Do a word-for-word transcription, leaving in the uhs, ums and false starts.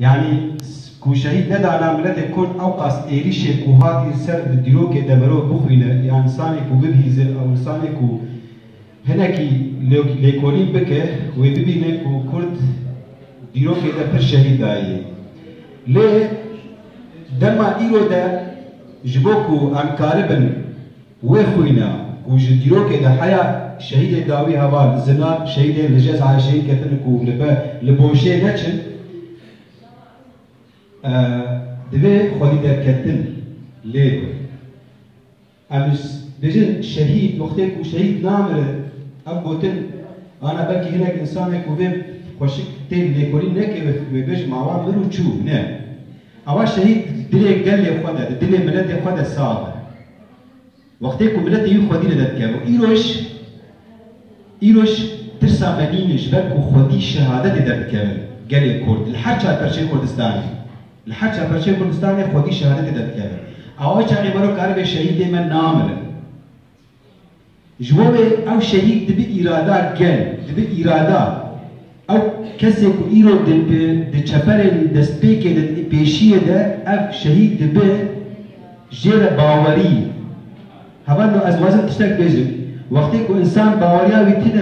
Yanî ku şehîd nedana miletê Kurd ewqas êrîşê ku hatî ser di dîrokê de mirov bixwîne, ya însanê ku bibihîze, ew însanê ku hinekî lê-, lêkolîn bike, wê bibîne ku Kurd dîrokê de pir şehîd dayî. Lê dema îro de ji bo ku em karibin wê xwîna ku ji dîrokê de heya şehîdê dawî heval zina, şehîdên li Cezayê şehîd ketine ku li be-, li boşê neçin, e, divê xwedî derketin lê be. Em bêjin şehîd, wextê ku şehîd namire, ev gotin, ana belkî hinek însanê ku vê xweşik tên lêkolîn neke, wê, wê bêjin ma wan mir û çû, ne. Ewa şehîd dilê gelê xwe de, di dilê miletê xwe de sax e. Wextê ku miletê wî xwedî li derdikeve. Îroj, îroj tirsa me nîne ji ber ku xwedî şehadetê derdikeve gelê Kurd. Li her çar perçeyê Kurdistanê. Li her çar perçeyê Kurdistanê xwedî şehadetê derdikeve. Ewa çaxê mero karibê şehîdê me namirin. Ji bo wê ew şehîd dibi îrada gel, dibi îrada. Ew kesê ku îro di, di, di çeperên destpêkê de, di pêşiyê de ev şehîd dibi jê re bawerî. Hevalno ez dixwazim tiştek bêjim. Wextê ku însan baweriya wî tune